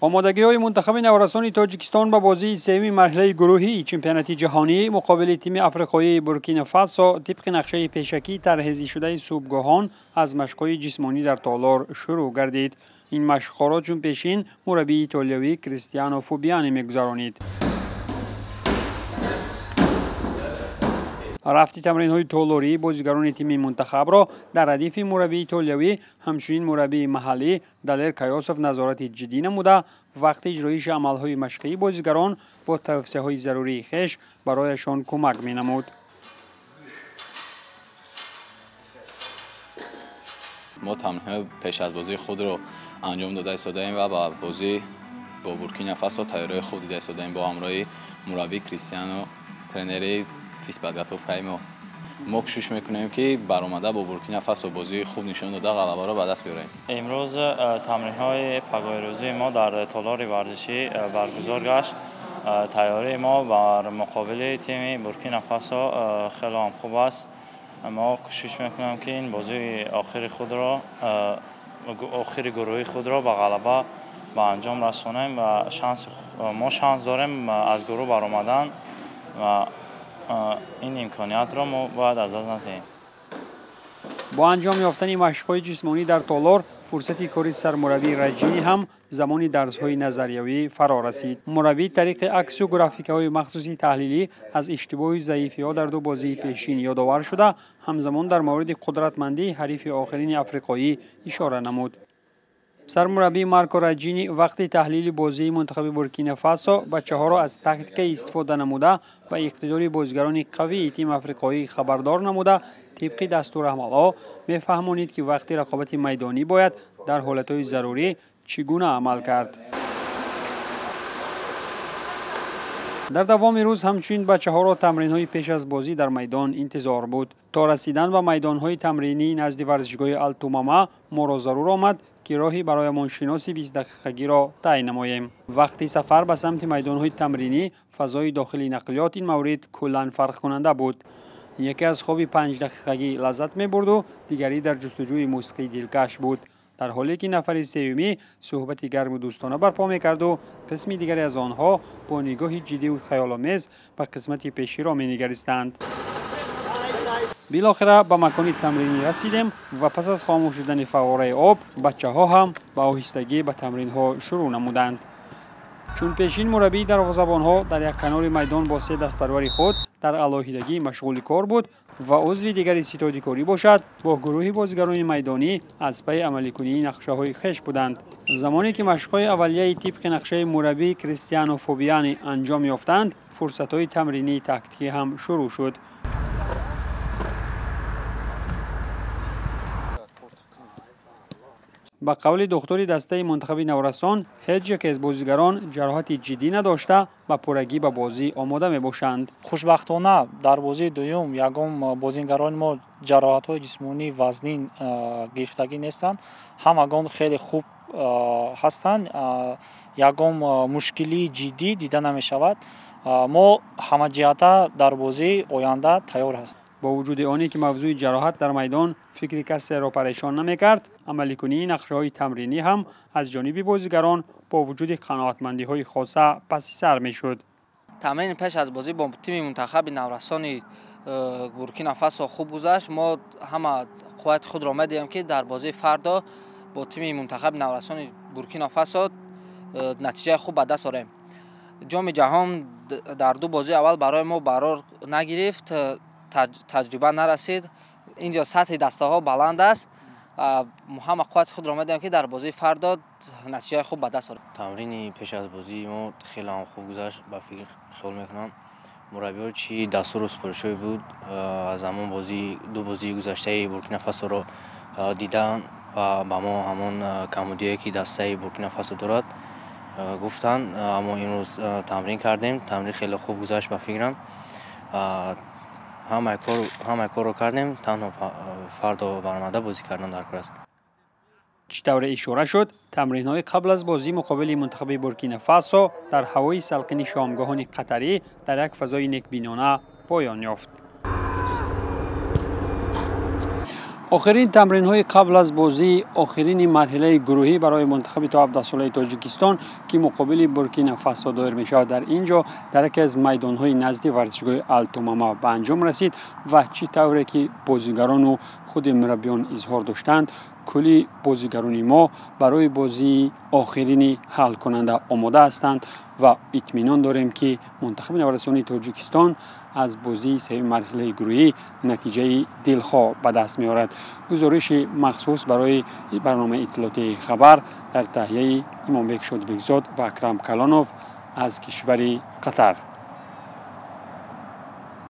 Омодагиҳои мунтахаби наврасони Тоҷикистон ба бозии сеюми марҳилаи гурӯҳии чемпионати ҷаҳонӣ муқобили тими африқоии Буркина Фасо тибқи нақшаи пешакӣ тарҳрезишудаи субҳгоҳон аз машқҳои ҷисмонӣ дар толор шурӯъ гардид. Ин машқҳоро чун пешин мураббии итолиёвӣ Кристиано Фубиани мегузаронид. Рафти тамринҳои толории бозигарони тими мунтахабро дар радифи мураббии итолиёвӣ ҳамчунин мураббии маҳаллӣ Далер Каёсов назорати ҷиддӣ намуда, вақти иҷроиши амалҳои машқии бозигарон бо тавсияҳои зарурии хеш барояшон кӯмак менамуд. Мо тамринҳои пеш аз бозии худро анҷом дода истодаем ва ба бозӣ бо Буркина Фасо тайёриҳои худ дида истодаем бо ҳамроҳи мураббӣ Кристиано, тренери физподготовкаи мо. Мо кӯшиш мекунем, ки баромада бо Буркина Фасо бозии хуб нишон дода ғалабаро ба даст биёрем. Имрӯз тамринҳои пагоҳирӯзии мо дар толори варзишӣ баргузор гашт. Тайёрии мо бар муқобили тими Буркина Фасо хеле ҳам хуб аст. Мо кӯшиш мекунем, ки ин бозии охири худро, охири гурӯҳи худро ба ғалаба ба анҷом расонем ва мо шанс дорем аз гурӯҳ баромадан ва ин имкониятро мо бояд аз даст надиҳем. Бо анҷом ёфтани машқҳои ҷисмонӣ дар толор фурсати кори сармураббии Раҷини ҳам замони дарсҳои назариявӣ фаро расид. Мураббӣ тариқи аксу графикаҳои махсуси таҳлилӣ аз иштибоҳи заифиҳо дар ду бозии пешин ёдовар шуда, ҳамзамон дар мавриди қудратмандии ҳарифи охирини африқоӣ ишора намуд. Сармураббӣ Марко Раҷини вақти таҳлили бозии мунтахаби Буркина Фасо бачаҳоро аз тактика истифода намуда ва иқтидори бозигарони қавии тими африқоӣ хабардор намуда, тибқи дастурамалҳо мефаҳмонид, ки вақти рақобати майдонӣ бояд дар ҳолатҳои зарурӣ чӣ гуна амал кард. Дар давоми рӯз ҳамчунин бачаҳоро тамринҳои пеш аз бозӣ дар майдон интизор буд. То расидан ба майдонҳои тамринӣ назди варзишгоҳи Алтумама моро зарур омад, ки роҳи бароямон шиноси 20 дақиқагиро тай намоем. Вақти сафар ба самти майдонҳои тамринӣ фазои дохили нақлиёт ин маврид куллан фарқкунанда буд. Яке аз хоби 5 дақиқагӣ лаззат мебурду дигарӣ дар ҷустуҷӯи мусиқии дилкаш буд, дар ҳоле ки нафари сеюмӣ суҳбати гарму дӯстона барпо мекарду қисми дигаре аз онҳо бо нигоҳи ҷиддиву хаёломез ба қисмати пеширо менигаристанд. Билохира ба макони тамринӣ расидем ва пас аз хомӯш шудани фаввораи об бачаҳо ҳам ба оҳистагӣ ба тамринҳо шурӯъ намуданд. Чун пешин мураббии дарвозабонҳо дар як канори майдон бо се дастпарвари худ дар алоҳидагӣ машғули кор буд ва узви дигари ситоди корӣ бошад бо гурӯҳи бозигарони майдонӣ аз пайи амаликунии нақшаҳои хеш буданд. Замоне ки машқҳои аввалияи тибқи нақшаи мураббӣ Кристиано Фобиани анҷом ёфтанд, фурсатҳои тамринии тактикӣ ҳам шурӯъ шуд. Ба қавли духтури дастаи мунтахаби наврасон, ҳеҷ яке аз бозигарон ҷароҳати ҷиддӣ надошта, ба пуррагӣ ба бозӣ омода мебошанд. Хушбахтона, дар бозии дуюм ягон бозингарони мо ҷароҳатҳои ҷисмонии вазнин гирифтагӣ нестанд. Ҳамагон хеле хуб ҳастанд, ягон мушкилии ҷиддӣ дида намешавад. Мо ҳамаҷиҳата дар бозии оянда тайёр ҳастем. Бо вуҷуди оне ки мавзӯи ҷароҳат дар майдон фикри касеро парешон намекард, амаликунии нақшаҳои тамринӣ ҳам аз ҷониби бозигарон бо вуҷуди қаноатмандиҳои хоса паси сар мешуд. Тамрини пеш аз бозӣ бо тими мунтахаби наврасони Буркина Фасо хуб гузашт. Мо ҳама қуввати худро медиҳем, ки дар бозии фардо бо тими мунтахаби наврасони Буркина Фасо натиҷаи хуб ба даст орем. Ҷоми ҷаҳон дар ду бозии аввал барои мо барор нагирифт, таҷриба нарасид. Инҷо сатҳи дастаҳо баланд аст. Ҳама қуввати худро медиҳем, ки дар бозии фардо натиҷаи хуб ба даст орем. Тамрини пеш аз бозии мо хеле ҳам хуб гузашт, ба фикр хиёл мекунам. Мураббиҳо чӣ дастуру супоришҳое буд, аз ҳамон бозӣ, ду бозии гузаштаи Буркина Фасоро дидаанд ва ба мо ҳамон камбудиҳое, ки дастаи Буркина Фасо дорад, гуфтанд. Аммо имрӯз тамрин кардем, тамрин хеле хуб гузашт, ба фикрам. Ҳамаи корро кардем, танҳо фардо баромада бозӣ кардан дар кор аст. Чӣ тавре ишора шуд, тамринҳои қабл аз бозӣ муқобили мунтахаби Буркина Фасо дар ҳавои салқини шомгоҳони қатарӣ дар як фазои некбинона поён ёфт. Охирин тамринҳои қабл аз бозии охирини марҳилаи гурӯҳӣ барои мунтахаби то 17-солаи Тоҷикистон, ки муқобили Буркина Фасо доир мешавад, дар ин ҷо дар яке аз майдонҳои назди варзишгоҳи Алтумама ба анҷом расид ва чӣ тавре ки бозигарону худи мураббиён изҳор доштанд, кулли бозигарони мо барои бозии охирини ҳалкунанда омода ҳастанд ва итминон дорем, ки мунтахаби наврасони Тоҷикистон аз бозии сеюми марҳилаи гурӯҳӣ натиҷаи дилхоҳ ба даст меорад. Гузориши махсус барои барномаи иттилоотии «Хабар» дар таҳияи Имомбек Шодибекзод ва Акрам Калонов аз кишвари Қатар.